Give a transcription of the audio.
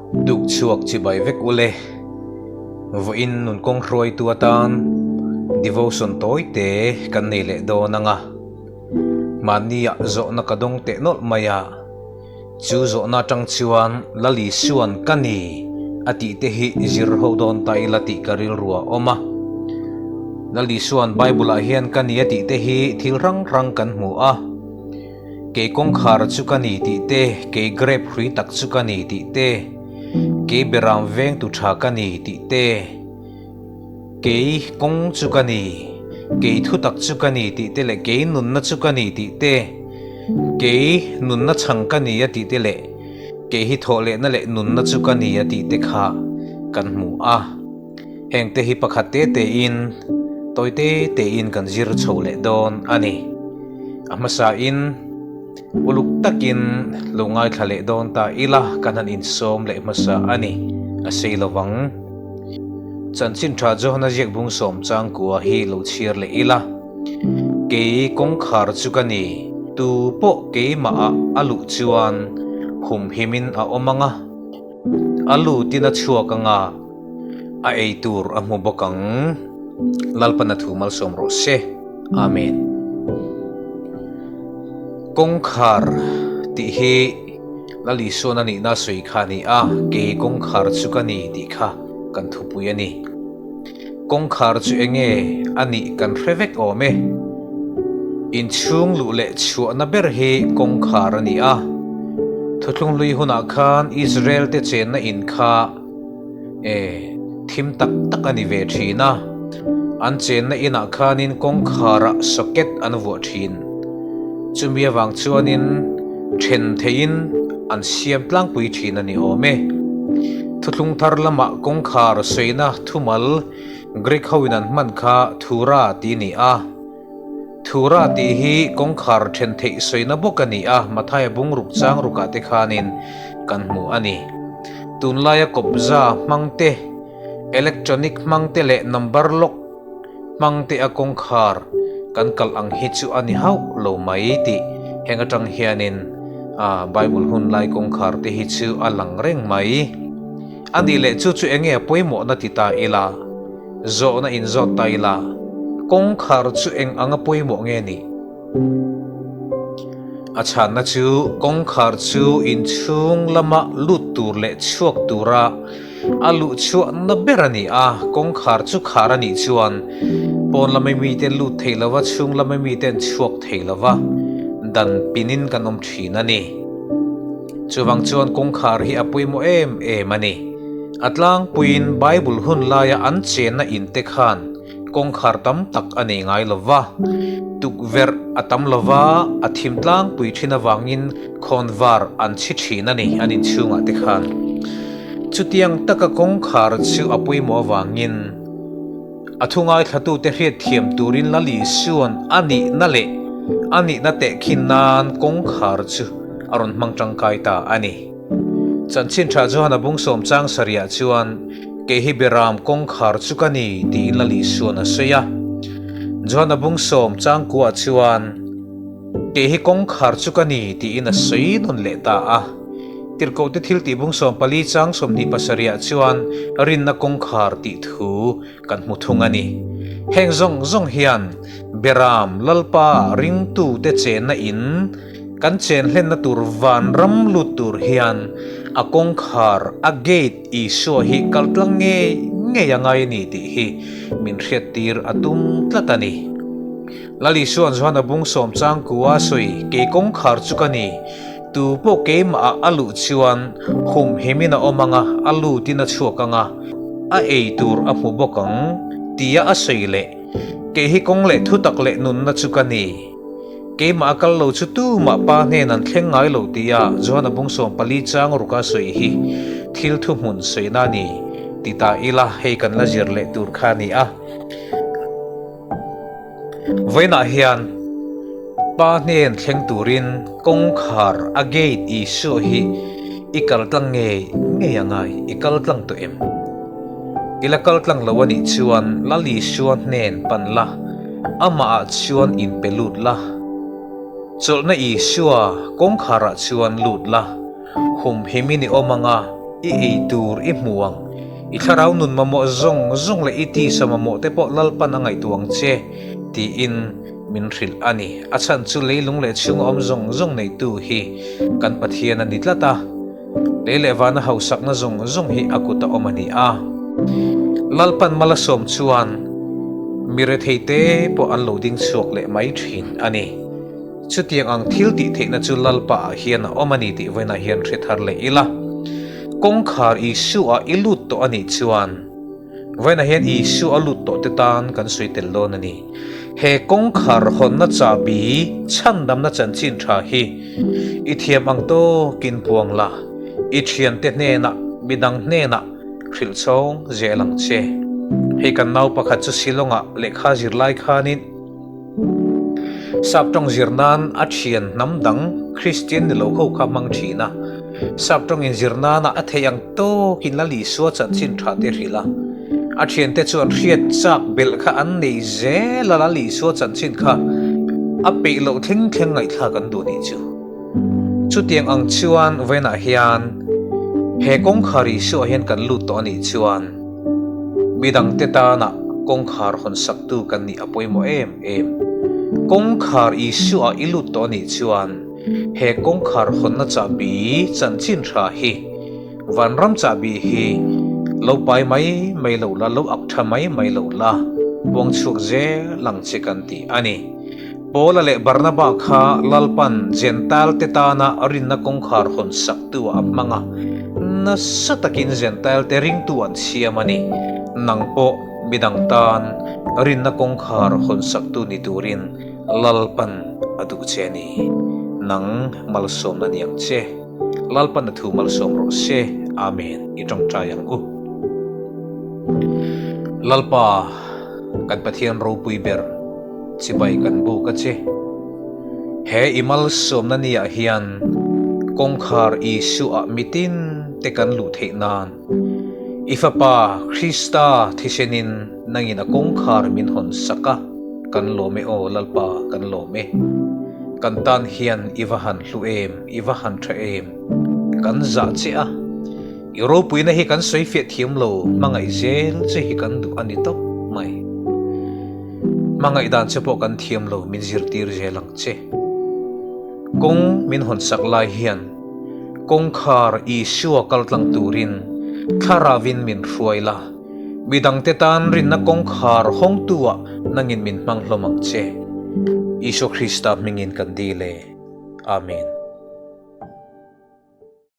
Tuk chhuak chibai vek ule. Vawiin nun kawng hruaitu atan devotion tawi te kan nei leh dawn ang a. Mahniah zawhna ka dawng teh nawlh mai a. Chu zawhna atang chuan Lal Isuan ka ni a tih te hi zir ho dawn ta ila tih ka rilru a awm a. Lal Isuan Bible ah hian ka ni a tih te hi thil hrang hrang kan hmu a. Kei kawngkhar chu ka ni tih te, kei grape hrui tak chu ka ni tih te, kei beram vengtu tha ka ni tih te, Kei kawng chu ka ni, kei thutak chu ka ni tih te leh kei nunna chu ka ni tih te, kei nunna chhang ka ni a tih te leh kei hi thawhlehna leh nunna chu ka ni a tih te kha kan hmu a. Heng te hi pakhat te tein, tawi te tein kan zir chho leh dawn a ni. A hmasain uluk takin lo ngaithla leh dawn ta ila kan han insawm leh hmasa a ni, a sei lovang. Chanchin tha Johana ziak bung sawm changkua hi lo chhiar leh ila, Kei kawngkhar chu ka ni, tu pawh keimah ah a luh chuan humhimin a awm ang a, a lutin a chhuak ang a, a ei tur a hmu bawk ang. Lalpana thu malsawm rawh se. Amen. Kawngkhar tih hi. Lal Isuan a nihna sawi kha a ni a, kei kawngkhar chu ka ni tih kha kan thupui a ni. Kawngkhar chu enge a nih kan hre vek awm e. Inchhung luh leh chhuahna ber hi kawngkhar a ni a. Thuthlung hlui hunah khan Israel te chenna in kha e thim tak tak a ni ve thin a. An chenna inah khanin kawngkharah socket an vuah thin. Chumi avang chuanin then theihin an siam tlangpui thin a ni awm e. Thuthlung thar lamah kawngkhar sawina thumal Greek hoin an hman kha thura tih a ni a. Thura tih hi kawngkhar then theih sawina bawk a ni a, Mathaia bung ruk chang rukah te khanin kan hmu a ni. Tunlaia kawpza hmang te, electronic hmang te leh number lock hmang te a kawngkhar kan kalh ang hi chu a ni hauh lo mai tih heng atang hianin a Bible hun lai kawngkhar te hi chu a lang reng mai. A nih leh chu chu enge a pawimawhna ti ta ila, zawhna inzawt ta ila, kawngkhar chu eng anga pawimawh nge ni? A chhanna chu kawngkhar chu inchhung lama lut tur leh chhuak tura A luh chhuahna ber a ni a, kawngkhar chu khar a nih chuan pawn lama mite lut thei lova chhung lama mite an chhuak thei lova, dan pinin kan awm thin a ni. Chuvang chuan kawngkhar hi a pawimawh em em a ni. A tlangpuiin Bible hun laia an chenna in te khan Kawngkhar tam tak a nei ngai lo va, tukverh a tam lo va, a thim tlangpui thin avangin khawnvar an chhi thin a ni an inchhungah te khan. Chutiang taka kawngkhar chu a pawimawh avangin a thu ngaithlatute hriatthiam turin Lal Isua'n a nihna leh a nihna tehkhin nan kawngkhar chu a rawn hmang tangkai ta a ni. Chanchin tha Johana bung sawm chang sarihah chuan, Kei hi Beram kawngkhar chu ka ni, tiin Lal Isua'n a sawi a. Johana bung sawm changkuah chuan, Kei hi kawngkhar chu ka ni, tiin a sawi nawn leh ta a. Tirhkohte thiltih bung 14 chang 27 ah chuan rinna kawngkhar tih thu kan hmu thung a ni. Heng zawng zawng hian Beram Lalpa ringtute chenna in kan chen hlenna tur vanram lut tur hian a kawngkhar, a gate, Isua hi kal tlang ngei ngei a ngai a ni tih hi min hriattir a tum tlat a ni. Lal Isua'n Johana bung sawm changkua sawi, Kei kawngkhar chu ka ni, tu pawh keimah ah a luh chuan humhimin a awm ang a, a lutin a chhuak ang a, a ei tur a hmu bawk ang, tia a sawi leh, Kei hi kawng leh thutak leh nunna chu ka ni. Keimah a kal lo chu tumah pa hnen an thleng ngai lo tia Johana bung 14 chang ruka sawi hi thil thuhmun sawina a ni ti ta ila hei kan la zir leh tur kha a ni a. Vawiinah hian pa hnen thleng turin kawngkhar a gate Isua hi i kal tlang ngei ngei a ngai, i kal tlang tawh em? I la kal tlang lo a nih chuan Lal Isua hnen pan la, amahah chuan inpe lut la. Chawlhna Isua kawngkharah chuan lut la, humhimin i awm ang a. I ei tur i hmu ang. I thlarau nun mamawh zawng zawng leh i tisa mamawh te pawh Lalpan a ngaihtuah ang che, tiin min hrilh a ni. A chhan chu leilung leh chhunga awm zawng zawng neitu hi kan Pathian a ni tlat a. Lei leh vana hausakna zawng zawng hi a kut a awm a ni a. Lalpan mal a sawm chuan mi rethei te pawh an lo ding chhuak leh mai thin a ni. Chutiang ang thil tih theihna chu Lalpa ah hian a awm a ni tih vawiinah hian hre thar leh ila. Kawngkhar Isua i lut tawh a nih chuan vawiinah hian Isua lut tawh te tan kan sawi tel dawn a ni. He kawngkhar hawnna chahbi chhandamna chanchin tha hi i thiam ang tawkin puang la, i thiante hnenah midang hnenah hrilh chhawng zel ang che. Hei kan nau pakhat chu Shillong-ah lehkha zir lai khanin, Sap tawng zir nan a thian hnam dang Kristian ni lo ho kha hmang thin a. Sap tawng in zir nana a theih ang tawkin Lal Isua chanchin tha te hrilh a. A thiante chuan hriat chak belh kha an nei zel a, Lal Isua chanchin kha a peih loh thleng thleng ngaihthlak an duh nih chu. Chutiang ang chuan vawiinah hian he kawngkhar Isua hian kan lut tawh a nih chuan, Midangte tana kawngkhar hawnsaktu kan nih a pawimawh em em. Kawngkhar Isua i lut tawh anih chuan he kawngkhar hawnna chahbi chanchin tha hi vanram chahbi hi lo pai mai mai lo la, lo ak tha mai mai lo la, puang chhuak zel ang che kan ti a ni. Paula leh Barnaba kha Lalpan Jentail-te tana rinna kawngkhar hawn saktu ah a hmang a, nasa takin Jentail-te ringtu an siam a ni. Nang pawh midang tan rinna kawngkhar hawn saktu ni turin Lalpan a duh che a ni. Nang malsawmna ni ang che. Lalpan a thu malsawm rawh se. Amen. I tawngtai ang u. Lalpa, kan Pathian ropui ber. Chibai kan buk a che. He i malsawmna niah hian kawngkhar Isua mitin te kan luh theih nan i Fapa Krista thisenin nangin a kawngkhar min hawn sak a, kan lawm e aw Lalpa kan lawm e. Kan tan hian i va han hlu em, i va han tha em, kan zah che a. I ropuina hi kan sawi fiah thiam lo, hmangaih zel che hi kan duh a ni tawp mai. Hmangaih dan che pawh kan thiam lo, min zirtir zel ang che. Kawng min hawn sak lai hian kawngkhar Isua kal tlang turin Thlarauin min hruai la, midangte tan rinna kawngkhar hawngtu-ah nangin min hmang hlawm ang che. Isua Krista hmingin kan dil e. Amen.